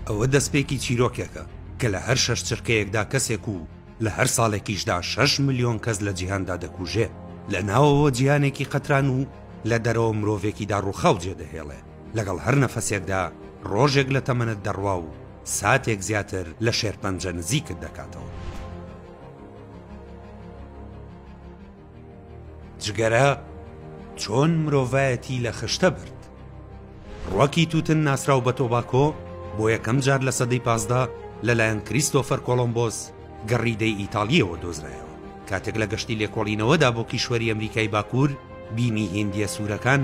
ئەوە دەستپێکی چیرۆکێکە کە لە هەر شەش چرکەیەکدا کەسێک و لە هەر ساڵێکیشدا شەش ملیۆن کەس لە جیهاندا دەکوژێ. لە ناوەوە جیهانێکی قەتران و لە دەرەوە مرۆڤێکی داڕووخاو جێدەهێڵێ. لەگەڵ هەر نەفەسێکدا ڕۆژێک لە تەمەنت دەڕوا و ساتێک زیاتر لە شێرپەنجە نزیکت دەکاتەوە. جگەرە چۆن مرۆڤایەتی لە خشتە برد؟ ڕوەکی تووتن ناسراو بە تۆباکۆ بۆ یەکەم جار لە سەدەی 15 لەلایەن کریستۆفەر کۆڵۆمبۆس گەڕیدەی ئیتاڵییەوە دۆزرایەوە کاتێک لە گەشتی لێکۆڵینەوەدا بۆ کیشوەری ئەمریکای باکوور بینی هیندییە سوورەکان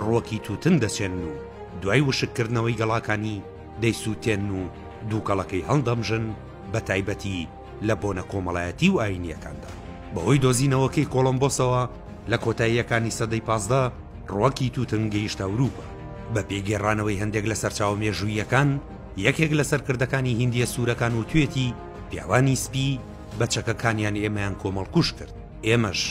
ڕوەکی تووتن دەچێنن و دوای وشککردنەوەی گەڵاکانی دەیسووتێنن و دووکەڵەکەی هەڵدەمژن بەتایبەتی لە بۆنە کۆمەڵایەتی و ئایینییەکاندا. بەهۆی دۆزینەوەکەی کۆڵۆمبۆسەوە لە کۆتاییەکانی سەدەی 15 ڕوەکی تووتن گەیشتە ئەوروپا. بەپێی گێڕانەوەی هەندێک لە سەرچاوە مێژووییەکان، یەکێک لە سەرکردەکانی هیندییە سوورەکان وتوێتی، پیاوانی سپی بە چەکەکانیان ئێمەیان کۆمەڵکوژ کرد، ئێمەش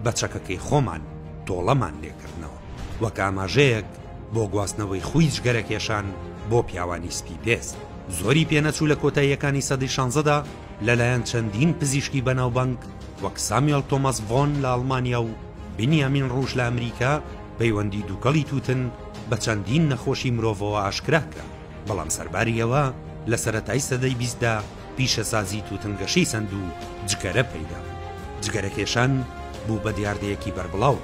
بە چەکەکەی خۆمان تۆڵەمان لێکردنەوە. وەک ئاماژەیەک بۆ گواستنەوەی خووی جگەرەکێشان بۆ پیاوانی سپی پێست. زۆری پێنەچوو لە کۆتاییەکانی سەدەی شانزەدا لەلایەن چەندین پزیشکی بەناوبانگ وەک سامیۆل تۆماس ڤۆن لە ئەڵمانیا و بنیامین ڕوش لە ئەمریکا پەیوەندی دووکەڵی تووتن بە چەندین نەخۆشی مرۆڤەوە ئاشکرا کرا، بەڵام سەرباری ئەوە لە سەرەتای سەدەی بیستدا پیشەسازی تووتن گەشەی سەند و جگەرە پەیدا بوو. جگەرەکێشان بوو بە دیاردەیەکی بەربڵاو،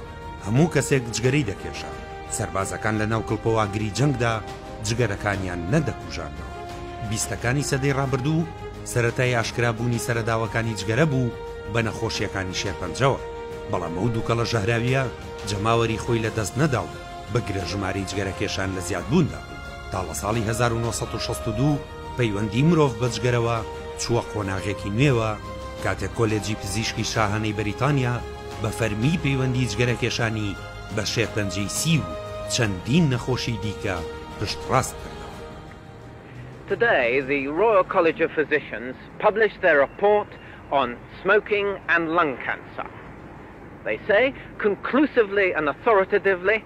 هەموو کەسێک جگەرەی دەکێشا. سەربازەکان لە ناو کڵپەوئاگری جەنگدا جگەرەکانیان نەدەکوژاندەوە. بیستەکانی سەدەی ڕابردوو سەرەتای ئاشکرا بوونی سەرەداوەکانی جگەرە بوو بە نەخۆشییەکانی شێرپەنجەوە، بەڵام ئەو دووکەڵە ژەهراوییە جەماوەری خۆی لە دەست نەدا و بگرە ژمارەی جگەرەکێشان لە زیادبووندا بوو تا لە ساڵی 1962 پەیوەندی مرۆڤ بە جگەرەوە چووە قۆناغێکی نوێوە کاتێک کۆلێجی پزیشکی شاهانەی بەریتانیا بە فەرمی پەیوەندی جگەرەکێشانی بە شێرپەنجەی سی و چەندین نەخۆشی دیکە پشتڕاست کردەوە. Today the Royal College of Physicians published their report on smoking and lung cancer. They say conclusively and authoritatively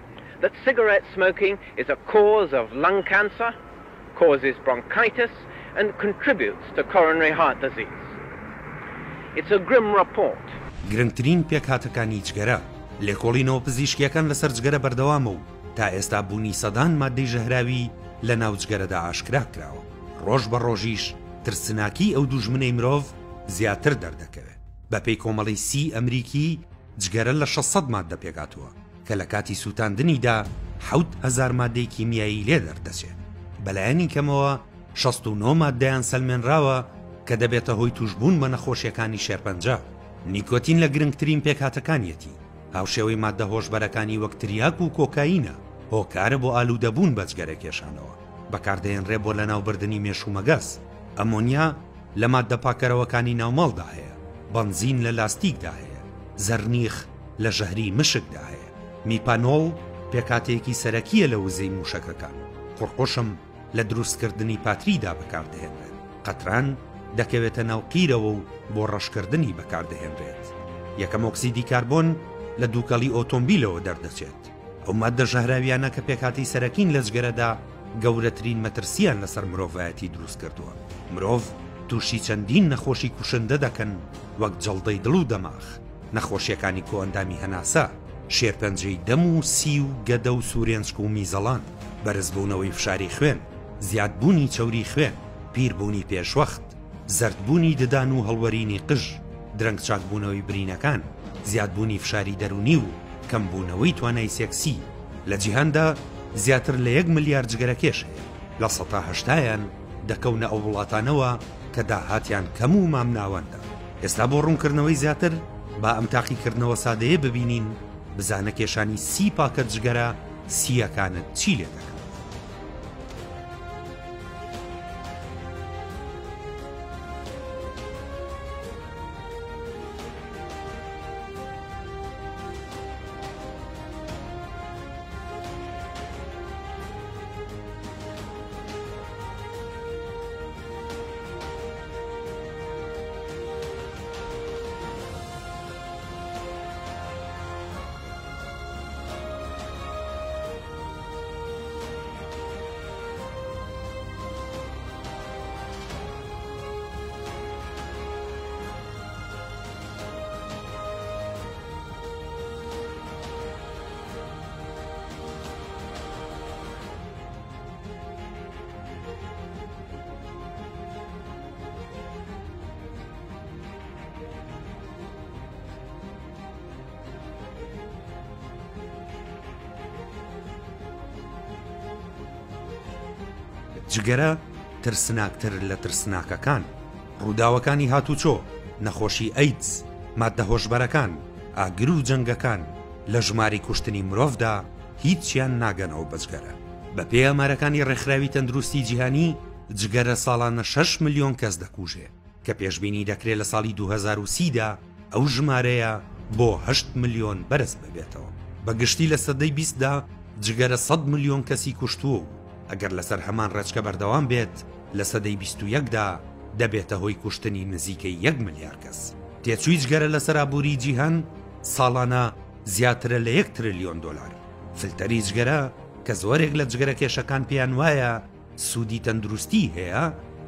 that cigarette smoking is a cause of lung cancer, causes bronchitis and contributes to coronary heart disease. It's a grim report. گرنگترین پێکهاتەکانی جگەرە. لێکۆڵینەوە پزیشکییەکان لەسەر جگەرە بەردەوامە و تا ئێستا بوونی سەدان ماددەی ژەهراوی لە ناو جگەرەدا ئاشکرا کراوە، ڕۆژ بە ڕۆژیش ترسناکیی ئەو دوژمنەی مرۆڤ زیاتر دەردەکەوێت. بەپێی کۆمەڵەی سی ئەمریکی، جگەرە لە 600 ماددە پێکهاتووە کە لە کاتی سووتاندنیدا 7000 ماددەی کیمیایی لێ دەردەچێت. بەلایەنی کەمەوە 69 ماددەیان سەلمێنراوە کە دەبێتە هۆی تووشبوون بە نەخۆشییەکانی شێرپەنجە. نیکۆتین لە گرنگترین پێکهاتەکانیەتی، هاوشێوەی ماددە هۆشبەرەکانی وەک تریاک و کۆکاینە، هۆکارە بۆ ئالوودەبوون بە جگەرەکێشانەوە، بەکاردەهێنرێ بۆ لەناوبردنی مێش و مەگەز. ئەمۆنیا لە ماددە پاکەرەوەکانی ناوماڵدا هەیە، بەنزین لە لاستیکدا هەیە، زەرنیخ لە ژەهری مشکدا هەیە، میپانۆڵ پێکهاتەیەکی سەرەکییە لە وزەی مووشەکەکان، قوڕقوشم لە دروستکردنی پاتریدا بەکاردەهێنرێت، قەتران دەکەوێتە ناو قیرەوە و بۆ ڕەشکردنی بەکاردەهێنرێت. یەکەم ئۆکسیدی کاربۆن لە دووکەڵی ئۆتۆمبیلەوە دەردەچێت. ئەو ماددە ژەهراویانە کە پێکهاتەی سەرەکین لە جگەرەدا گەورەترین مەترسییان لەسەر مرۆڤایەتی دروستکردووە. مرۆڤ تووشی چەندین نەخۆشی کوشندە دەکەن وەک جەڵدەی دڵ و دەماخ، نەخۆشییەکانی کۆئەندامی هەناسە، شێرپەنجەی دەم و سی و گەدە و سورێنچک و میزەڵان، بەرزبوونەوەی فشاری خوێن، زیادبوونی چەوری خوێن، پیربوونی پێشوەخت، زەردبوونی ددان و هەڵوەرینی قژ، درەنگ چاکبوونەوەی برینەکان، زیادبوونی فشاری دەروونی و کەمبوونەوەی توانای سێکسی. لە جیهاندا زیاتر لە یەک ملیار جگەرەکێش هەیە، لە سەتا هەشتایان دەکەونە ئەو وڵاتانەوە کە داهاتیان کەم و مامناوەندە. ئێستا بۆ ڕوونکردنەوەی زیاتر با ئەم تاقیکردنەوە سادەیە ببینین، بزانە کێشانی سی پاکەت جگەرە سییەکانت چی لێ دەکات. جگەرە ترسناکتر لە ترسناکەکان. ڕووداوەکانی هاتوچۆ، نەخۆشی ئەیدز، ماددە هۆشبەرەکان، ئاگر و جەنگەکان لە ژمارەی کوشتنی مرۆڤدا هیچیان ناگەنەوە بە جگەرە. بەپێی ئامارەکانی ڕێکخراوی تەندروستی جیهانی، جگەرە ساڵانە شەش ملیۆن کەس دەکوژێ، کە پێشبینی دەکرێ لە ساڵی 2030 دا ئەو ژمارەیە بۆ هەشت ملیۆن بەرز ببێتەوە. بە گشتی لە سەدەی بیستدا جگەرە سەد ملیۆن کەسی کوشتووە و ئەگەر لەسەر هەمان ڕێچکە بەردەوام بێت لە سەدەی 21 دا دەبێتە هۆی کوشتنی نزیکەی یەک ملیار کەس. تێچووی جگەرە لەسەر ئابووریی جیهان ساڵانە زیاترە لە یەک ترلیۆن دۆلار. فلتەری جگەرە کە زۆرێک لە جگەرەکێشەکان پێیان وایە سوودی تەندروستیی هەیە،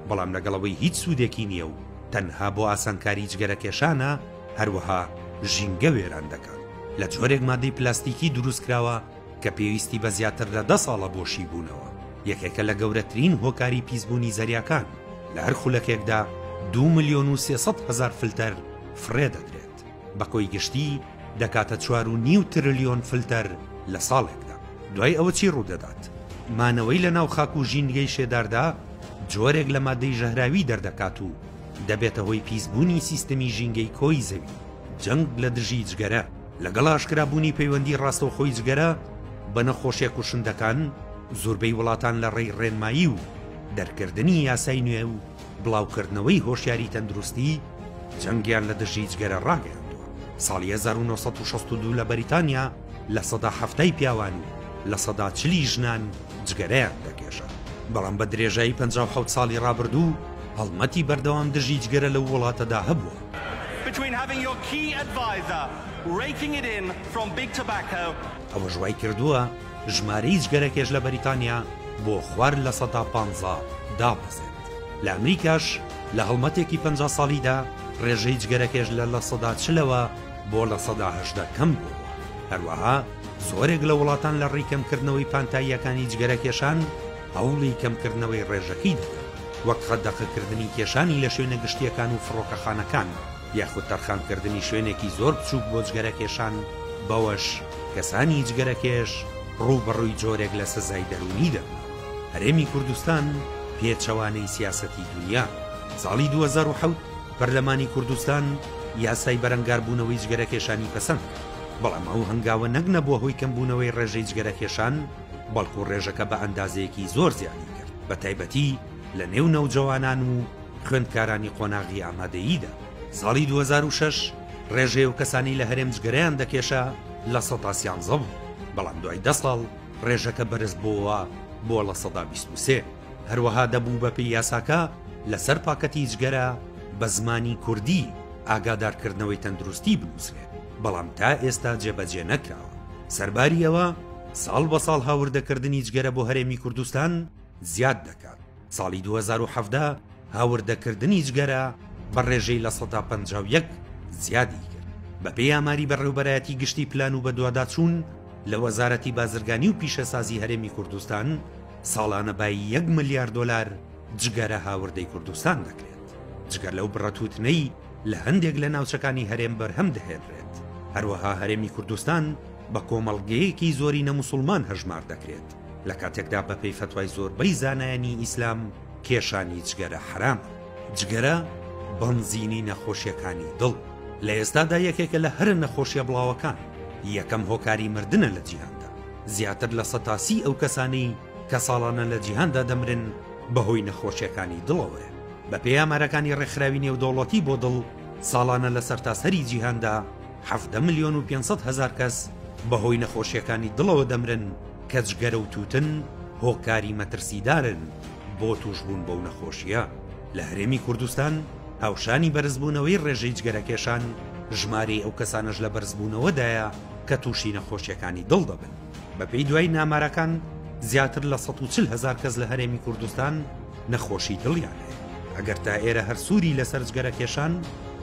بەڵام لەگەڵ ئەوەی هیچ سوودێکی نییە و تەنها بۆ ئاسانکاری جگەرەکێشانە، هەروەها ژینگە وێران دەکات. لە جۆرێک مادەی پلاستیکی دروستکراوە کە پێویستی بە زیاتر لە دە ساڵە بۆ شیبوونەوە، یەکێکە لە گەورەترین هۆکاری پیسبوونی زەریاکان، لە هەر خولەکێکدا 2,300,000 فلتەر فڕێ دەدرێت. بە کۆی گشتی دەکاتە چوار و نیو ترلیۆن فلتەر لە ساڵێکدا. دوای ئەوە چی ڕوودەدات؟ مانەوەی لە ناو خاک و ژینگەی شێداردا جۆرێک لە مادەی ژەهراوی دەردەکات و دەبێتە هۆی پیسبوونی سیستمی ژینگەی کۆی زەوی. جەنگ لە دژی جگەرە. لەگەڵ ئاشکرابوونی پەیوەندی ڕاستەوخۆی جگەرە بە نەخۆشیە کوشندەکان، زوربەی وڵاتان لە ڕێی ڕێنمایی و دەرکردنی یاسای نوێ و بڵاوکردنەوەی هۆشیاری تەندروستی جەنگیان لە دژی جگەرە ڕاگەیاندووە. ساڵی 1962 لە بەریتانیا 70% ی پیاوان و 40% ی ژنان جگەرەیان دەکێشا. بەڵام بە درێژایی 57 ساڵی ڕابردوو هەڵمەتی بەردەوام دژی جگەرە لەو وڵاتەدا هەبووە. Between having your key advisor raking it in from big tobacco. ئەوەش وای کردووە ژمارەی جگەرەکێش لە بەریتانیا بۆ خوار 15% دابەزێت. لە ئەمریکاش لە هەڵمەتێکی 50 ساڵیدا ڕێژەی جگەرەکێش لە 40% ەوە بۆ 18% کەم بووەوە. هەروەها زۆرێک لە وڵاتان لە ڕێی کەمکردنەوەی پانتاییەکانی جگەرەکێشان هەوڵی کەمکردنەوەی ڕێژەکەی دەدەن، وەک قەدەغەکردنی کێشانی لە شوێنە گشتییەکان و فڕۆکەخانەکان، یاخود تەرخانکردنی شوێنێکی زۆر بچووک بۆ جگەرەکێشان، بەوەش کەسانی جگەرەکێش ڕووبەڕووی جۆرێک لە سزای دەروونی دەبنەوە. هەرێمی کوردستان پێچەوانەی سیاسەتی دونیا. ساڵی 2007 پەرلەمانی کوردستان یاسای بەرەنگاربوونەوەی جگەرەکێشانی پەسەند کرد، بەڵام ئەو هەنگاوە نەک نەبووە هۆی کەمبوونەوەی ڕێژەی جگەرەکێشان، بەڵکو ڕێژەکە بە ئەندازەیەکی زۆر زیادی کرد، بە تایبەتی لە نێو نەوجەوانان و خوێندکارانی قۆناغی ئامادەییدا. ساڵی 2006 ڕێژەی ئەو کەسانەی لە هەرێم جگەرەیان دەکێشا 13% بوو، بەڵام دوای دە ساڵ ڕێژەکە بەرزبۆوە بۆ 23%. هەروەها دەبوو بەپێی یاساکە لەسەر پاکەتی جگەرە بە زمانی کوردی ئاگادارکردنەوەی تەندروستی بنووسرێت، بەڵام تا ئێستا جێبەجێ نەکراوە. سەرباری ئەوە ساڵ بە ساڵ هاوردەکردنی جگەرە بۆ هەرێمی کوردستان زیاد دەکات. ساڵی 2017 هاوردەکردنی جگەرە بە ڕێژەی 51% زیادی کرد. بەپێی ئاماری بەڕێوبەرایەتی گشتی پلان و بەدواداچوون لە وەزارەتی بازرگانی و پیشەسازی هەرێمی کوردستان، ساڵانە بایی یەک ملیار دۆلار جگەرە هاوردەی کوردستان دەکرێت، جگە لەو بڕە تووتنەی لە هەندێک لە ناوچەکانی هەرێم بەرهەم دەهێنرێت. هەروەها هەرێمی کوردستان بە کۆمەڵگەیەکی زۆرینە موسڵمان هەژمار دەکرێت، لە کاتێکدا بەپێی فەتوای زۆربەی زانایانی ئیسلام کێشانی جگەرە حەرامە. جگەرە بەنزینی نەخۆشیەکانی دڵ لە ئێستادا یەکێکە لە هەرە نەخۆشیە بڵاوەکان، یەکەم هۆکاری مردنە لە جیهاندا. زیاتر 30% ئەو کەسانەی کە ساڵانە لە جیهاندا دەمرن بەهۆی نەخۆشیەکانی دڵەوەیە. بەپێی ئامارەکانی ڕێکخراوی نێودەوڵەتی بۆ دڵ، ساڵانە لە سەرتاسەری جیهاندا 17 ملیۆن و 500 هەزار کەس بەهۆی نەخۆشیەکانی دڵەوە دەمرن کە جگەرە و تووتن هۆکاری مەترسیدارن بۆ تووشبوون بەو نەخۆشیە. لە هەرێمی کوردستان هاوشانی بەرزبوونەوەی ڕێژەی جگەرەکێشان، ژمارەی ئەو کەسانەش لە بەرزبوونەوەدایە کە تووشی نەخۆشیەکانی دڵ دەبن. بەپێی دوای ئامارەکان زیاتر لە 140 هەزار کەس لە هەرێمی کوردستان نەخۆشی دڵیان هەیە. ئەگەر تا ئێرە هەر سووری لەسەر جگەرەکێشان،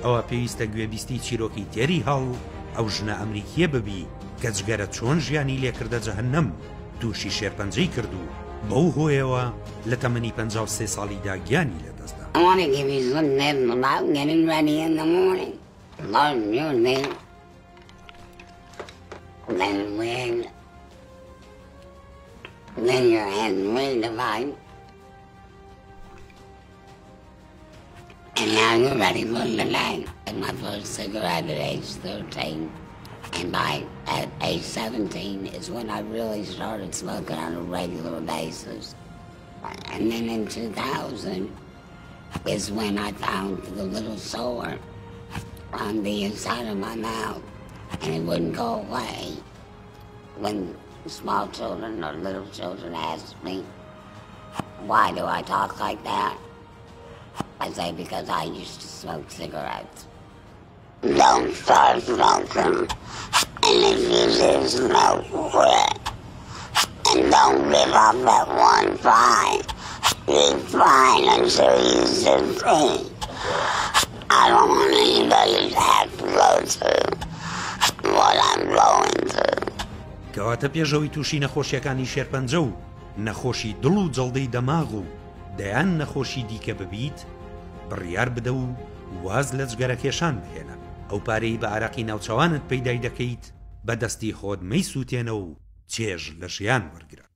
ئەوە پێویستە گوێبیستی چیرۆکی تێری هاڵ، ئەو ژنە ئەمریکییە ببی کە جگەرە چۆن ژیانی لێکردە جەهەنەم، تووشی شێرپەنجەی کرد و بەو هۆیەوە لە تەمەنی 53 ساڵیدا گیانی لەدەستدا. I want to give you some tips about getting ready in the morning. Love music. Then when then your head redefined. And now you're ready for the night. And my first cigarette at age 13. And by at age 17 is when I really started smoking on a regular basis. And then in 2000 is when I found the little sore on the inside of my mouth. And it wouldn't go away. When small children or little children ask me, why do I talk like that? I say because I used to smoke cigarettes. Don't start smoking. And if you do smoke, quit. And don't give up at one try. Keep trying until you succeed. I don't want anybody to have to go through what I'm going through. کەواتە پێش ئەوەی تووشی نەخۆشیەکانی شێرپەنجە و نەخۆشی دڵ و جەڵدەی دەماغ و دەیان نەخۆشی دیکە ببیت، بڕیار بدە و واز لە جگەرەکێشان بهێنە، ئەو پارەی بە ئارەقی ناوچەوانت پەیدای دەکەیت بە دەستی خۆت مەیسووتێنە و چێژ لە ژیان وەرگرە.